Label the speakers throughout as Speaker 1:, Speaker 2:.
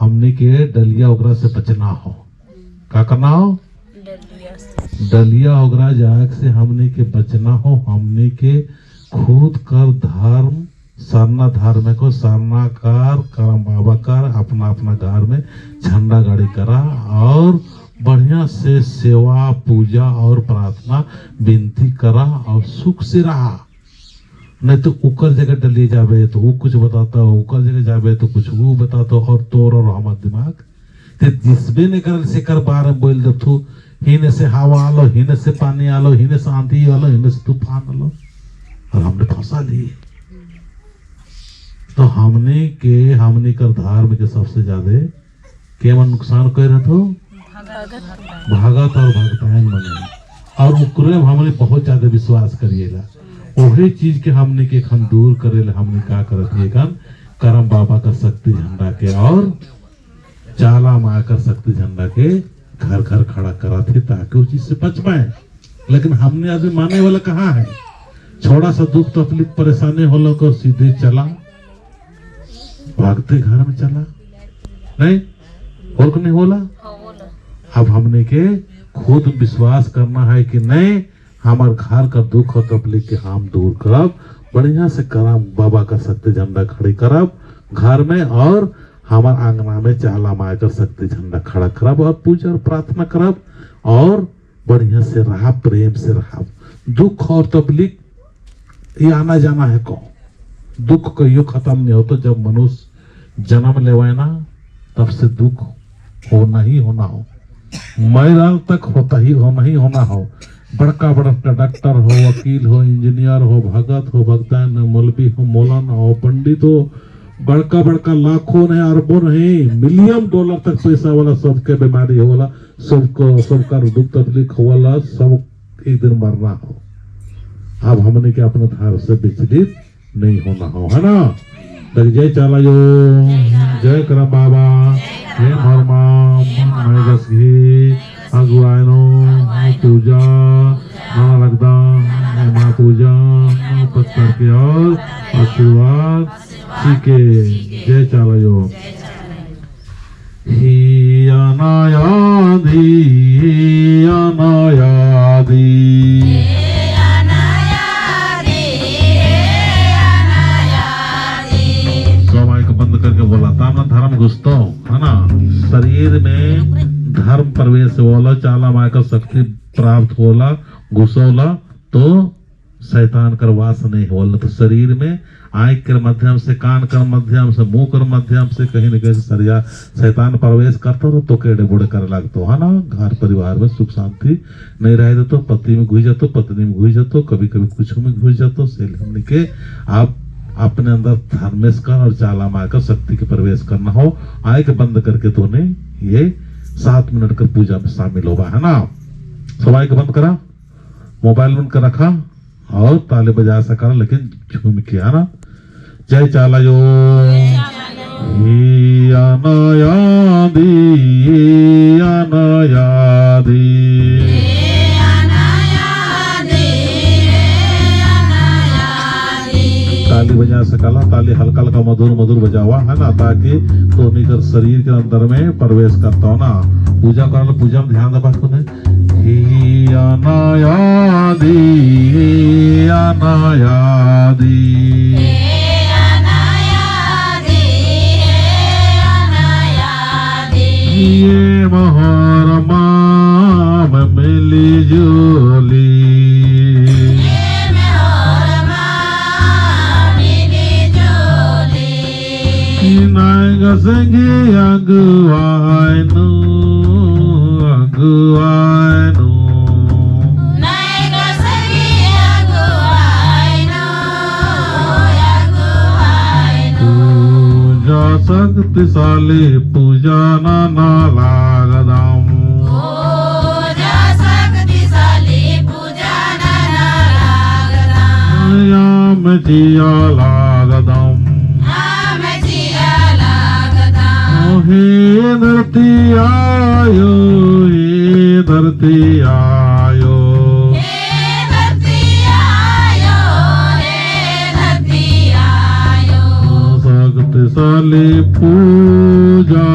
Speaker 1: हमने के डलिया ओकरा से बचना हो। का करना हो?
Speaker 2: डलिया से।
Speaker 1: डलिया ओकरा जाग से हमने के बचना हो। हमने के खुद कर धर्म सरना धर्म को सरनाकार करम बाबा कर अपना अपना घर में झंडा गाड़ी करा और बढ़िया से सेवा पूजा और प्रार्थना विनती करा और सुख से रहा। नहीं तो उकर जगह डलिए जाबे तो वो कुछ बताता हो, उकर जगह जाबे तो कुछ वो बताता हो, और तोर और हमार दिमाग ते जिसबे नहीं करल से कर बारे में बोल देथु। हिने से हवा आलो, हिने से पानी आलो, हिने से आंधी आलो, हिने से तूफान आलो और हमने फंसा लिए। तो हमने के हमने कर धर्म के सबसे ज्यादा के मन नुकसान कर रहे तो
Speaker 2: भगत।
Speaker 1: भगत और भगतान बने और उकरे में हमने बहुत ज्यादा विश्वास करिएला। वही चीज के हमने के खन दूर करेला हमने का करत है खन करम बाबा का शक्ति झंडा के और चाला माँ कर शक्ति झंडा के घर घर खड़ा करा थे ताकि उस चीज से बच पाए। लेकिन हमने आदमी मानने वाला कहाँ है? थोड़ा सा दुख तकलीफ परेशानी हो लोग और सीधे चला भागते घर में चला नहीं और को नहीं होला। अब हमने के खुद विश्वास करना है कि नहीं, हमार घर का दुख और तकलीफ के हम दूर करब, बढ़िया से करम बाबा कर सकते झंडा खड़ी करब घर में और हमार आंगना में चाला मार कर सकते झंडा खड़ा करब और पूजा और प्रार्थना करब और बढ़िया से रहा, प्रेम से रहा। दुख और तकलीफ ये आना जाना है कौन दुख कहियो खत्म नहीं होता। जब मनुष्य जन्म लेवे ना तब से दुख होना ही होना हो, मरण तक होता ही होना ही होना हो। बड़का बड़का डॉक्टर हो, वकील हो, इंजीनियर हो, भगत हो, भगतान हो, मौलवी हो, मौलाना हो, पंडित हो, बड़का बड़का लाखों नहीं अरबों नहीं मिलियन डॉलर तक पैसा वाला सबके बीमारी होला, सबको सबका दुख तकलीफ होला, सब एक दिन मरना हो। अब हमने के अपने धार से विचलित नहीं होना हो, है ना? तो जय चालायो, जय करम बाबा, जय धर्मा मैं घी अगुआनो पूजा नाना लगदा माँ पूजा पत्थर के और आशीर्वाद सीखे। जय चालायो। ही अनायादि अनायादि।
Speaker 3: अनायादि अनायादि।
Speaker 1: सौ माइक बंद करके बोला तामना धर्म घुसतो है ना, शरीर में धर्म प्रवेश होला, चाला माया का शक्ति प्राप्त होला, घुसौला तो शैतान कर वास नहीं होला। तो शरीर में आँख के माध्यम से, कान के माध्यम से, मुंह के माध्यम से कहीं न कहीं सरिया शैतान प्रवेश करता तो केड़े बोड़े करे लगतो है ना। घर परिवार में सुख शांति नहीं रहे तो पति में घुस जातो, पत्नी में घुस जातो, कभी कभी कुछ में घुस जातो। से हमने के आप अपने अंदर धर्मेश कर और चाला मार कर शक्ति के प्रवेश करना हो, आंख बंद करके तो ने ये 7 मिनट कर पूजा में शामिल होगा, है ना? सब आंख बंद करा, मोबाइल बंद कर रखा और ताली बजा सका लेकिन झूम के, है ना? जय चालायो। ही अनायादि अनायादि।
Speaker 3: अनायादि अनायादि।
Speaker 1: ताली बजा सकला, ताली हल्का हल्का मधुर मधुर बजावा, है ना? ताकि तो निकर शरीर के अंदर में प्रवेश करता हो ना। पूजा कर, पूजा में ध्यान दबा को ही अनायादि अनायादि।
Speaker 3: अनायादि अनायादि।
Speaker 1: ये मोहर माम मिली जुली।
Speaker 3: मोहर मिली जुली।
Speaker 1: नायक संगी अगुआनु अगुआनु।
Speaker 3: नायक संगी अगुआइनो अगुआइनो।
Speaker 1: पूजा शक्तिशाली पूजा नाना लागदाम।
Speaker 3: पूजा शक्तिशाली पूजा नाना लागदा।
Speaker 1: याम जिया लागदम।
Speaker 3: आम जिया लागदा।
Speaker 1: हे धरती आयो, हे धरती आयो।
Speaker 3: हे धरती आयो, हे धरती आयो।
Speaker 1: शक्तिशाली पूजा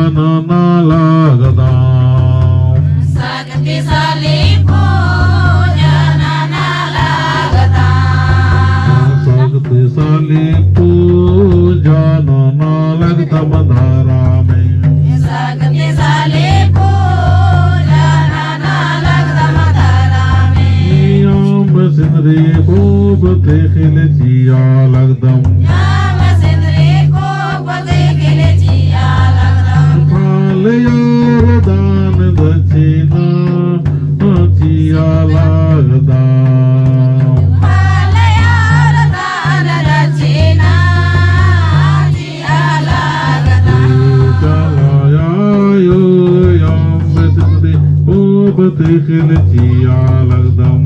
Speaker 1: भूपति खिलचिया लगदम।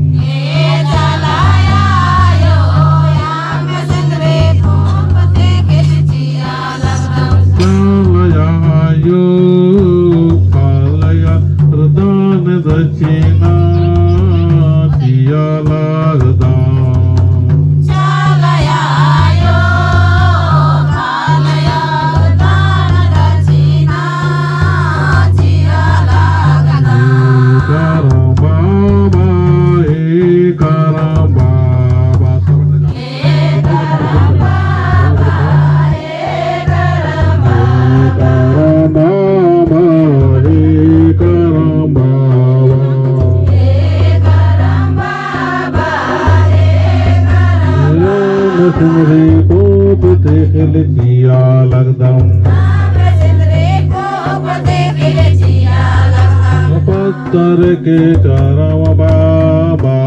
Speaker 1: चालयायो पालया प्रदान दक्षिणा चिया लागदा। करम बाबा हे करम बाबा। करम बाबा हे करम बाबा। सिमरे भूप खिलचिया लगदम। पत्थर के करम बाबा।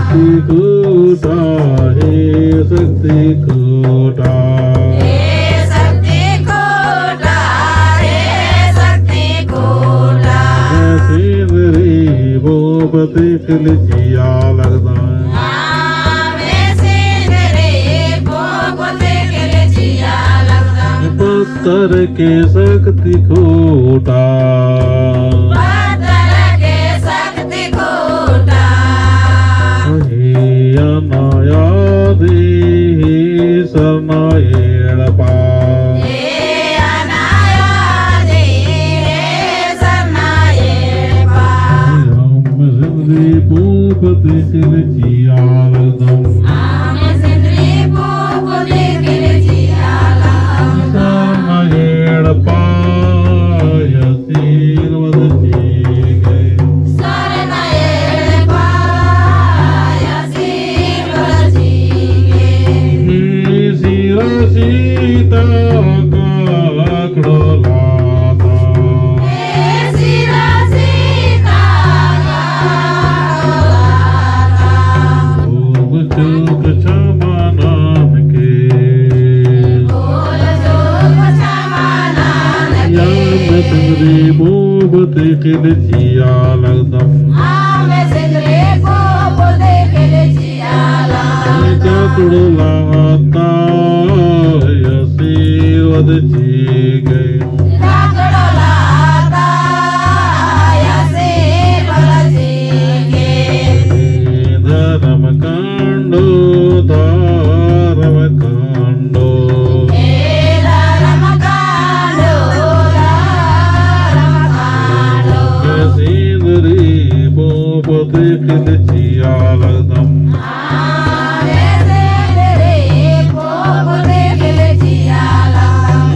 Speaker 1: शक्ति कोटा हे शक्ति कोटा। सिमरी भूपति खिलचिया लगदा। पत्थर के शक्ति खोटा। हे अनायादि शरणायेड़पा। सिमरी भूपति खिलचिया लगदम। शरणायेड़पा आशीर्वाद गए। सीरा सीता काकड़ो लाता। भोग चूक क्षमा नानके। याम सिमरी भूपति खिलचिया लगदम। काकड़ो लाता आशीर्वाद जी गए। धर्म कांडो धर्म कांडो। सिंदरी भूपति खिलचिया लगदम।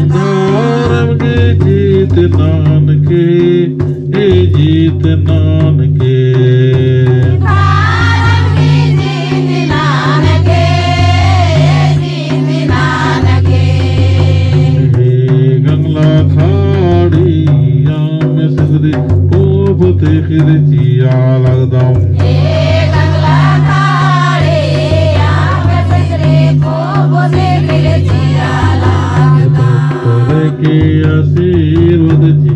Speaker 1: धर्म के जीत नानके हे जीत नानके। हे गंगला खाड़ी आम सिंदरी भूपति खिलचिया लगदम। पत्थर के आशीर्वाद जी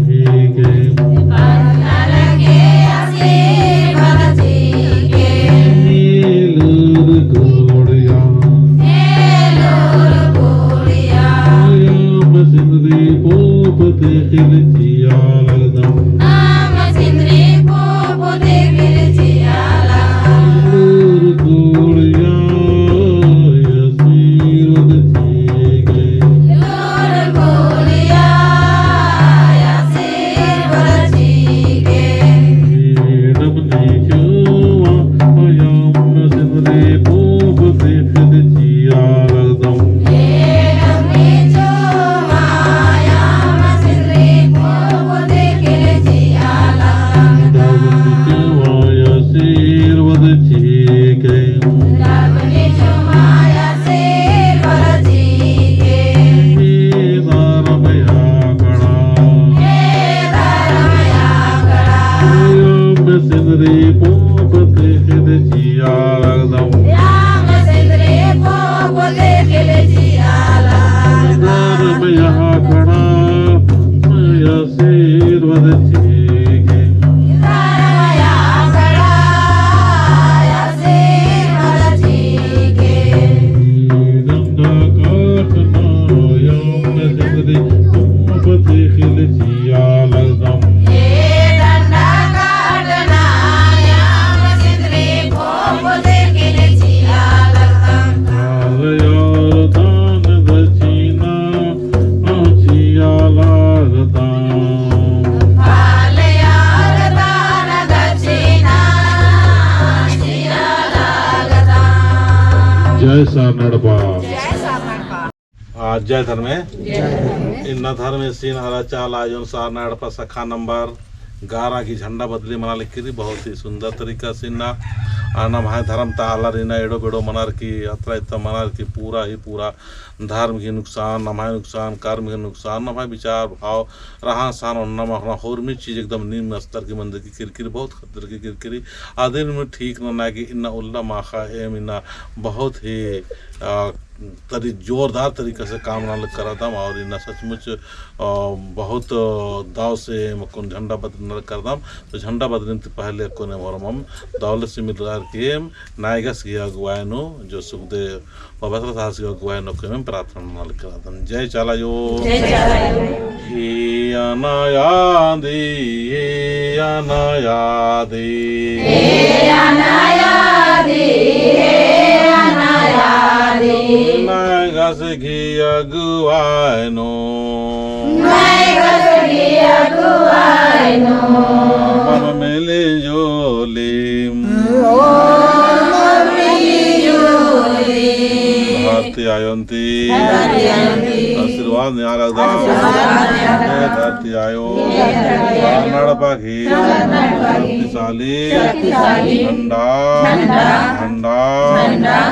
Speaker 1: के। नीलूर घोड़िया आयाम सिंदरी भूपति खिलचिया लगदम। सारनाडपा। आज जय धर्म इन धर्म सीन हरा चाल आयोजन सारनाडपा सखा नंबर 11 की झंडा बदली मना लिखी बहुत ही सुंदर तरीका से ना आना भाई धर्म ताला रीना एड़ो बेड़ो मनार की यात्रा इतना मनार की पूरा ही पूरा धर्म के नुकसान नमाय नुकसान कर्म के नुकसान नमाय विचार भाव रहा सान और नमक होरमी चीज एकदम निम्न स्तर की मंदिर की किरकिरी बहुत खतर की किरकिरी आदिन में ठीक न ना कि इन्ना उल्ला माखा एम इन्ना बहुत ही तरी जोरदार तरीके से काम ना करा था और इन्ना सचमुच बहुत दाव से कौन झंडा बदल कर दाम तो झंडा बदलने से पहले कोने हम दौलत से मिल के नायगस की अगुवायनो जो सुखदेव बाबा साहब की अगुवायनो के में प्रार्थना नाल करा दम। जय चाला यो हे अनायादि हे अनायादि हे अनायादि हे अनायादि नायगस की अगुवायनो नायगस की अगुवायनो मन मिले जोली धरती आयंती आशीर्वाद धरती आयो पाखी शक्तिशाली ठंडा ठंडा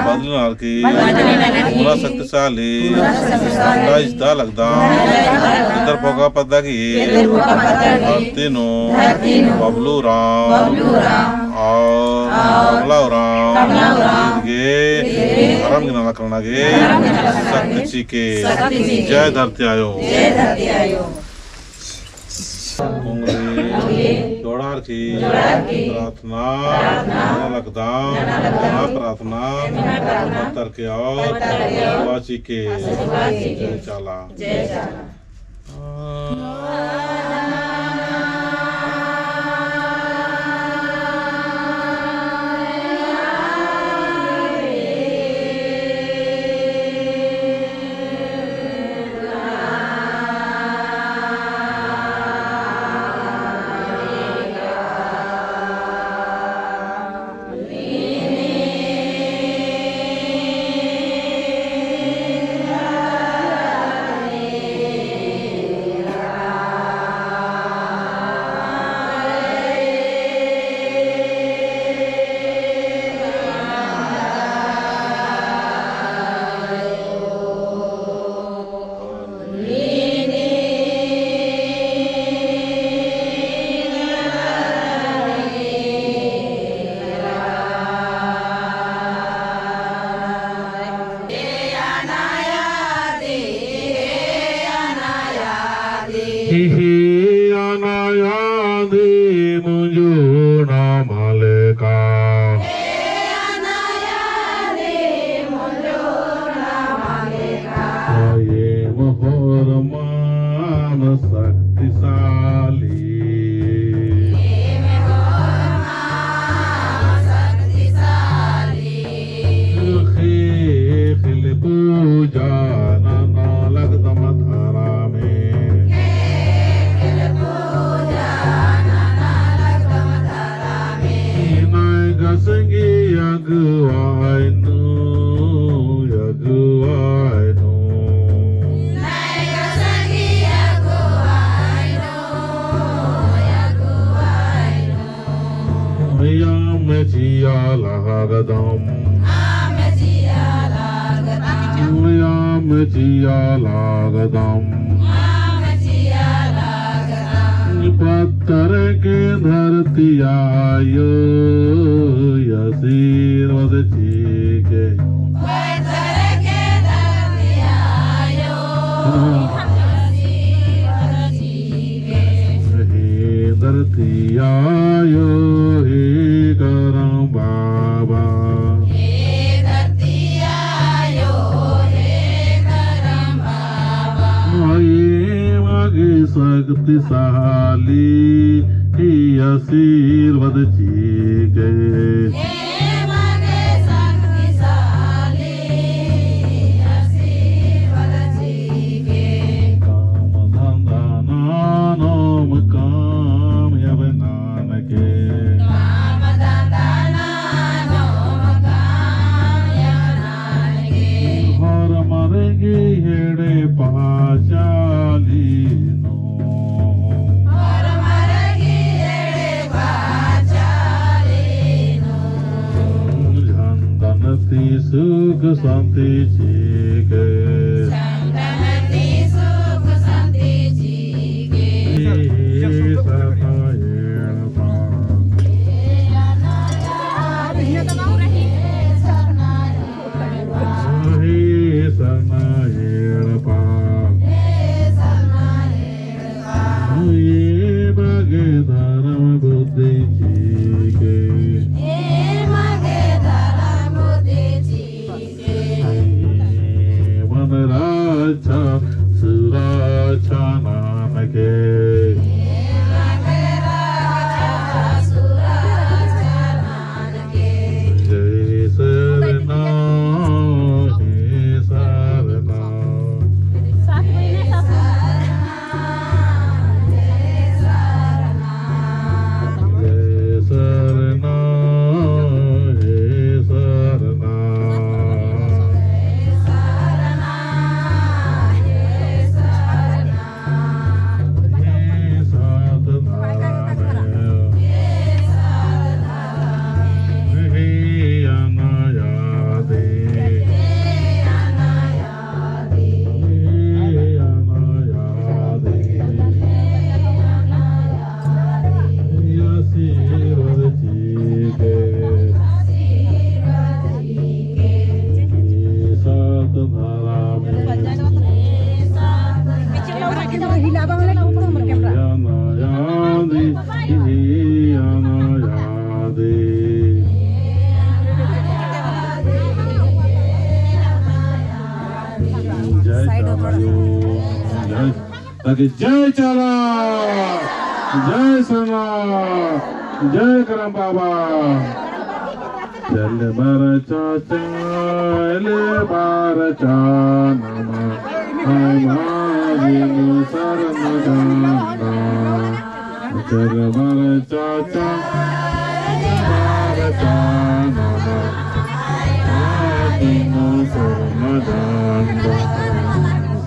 Speaker 1: बदलनार की पूरा शक्तिशाली ठंडा इजदा लगदा इधर पोका पद्दा की धरती नो बबलू राम और कमला राम गे धर्म की नाला करना गे शक्ति के जय धरती आयो जोड़ार की प्रार्थना लगदा प्रार्थना पत्थर के और वाची के जय चाला। पत्थर के धरती आयो आशीर्वाद के
Speaker 3: पत्थर के धरती आयो आशीर्वाद के
Speaker 1: हे धरती आयो हे करम बाबा
Speaker 3: हे धरती आयो हे करम बाबा
Speaker 1: मागे शक्तिशाली ही आशीर्वाद के
Speaker 3: मागे शक्तिशाली आशीर्वाद के
Speaker 1: काम धंधा नाम काम यब नानके
Speaker 3: काम धंधा नाम काम यब नानके
Speaker 1: सुख शांति जी के।
Speaker 3: सुख शांति जी के।
Speaker 1: धर्म बुद्धि जी के। मन रक्षा सुरक्षा नाम के। जय सरना हे सरना। जय सरना हे सरना। हे साधना हे अनायादे हे अनायादे। आशीर्वाद जी के। सात धारा में अनायादे हे अनायादे। जय जय ताकि जय चाला जय सना जय करम बाबा। चल बार चा चल बार चा नम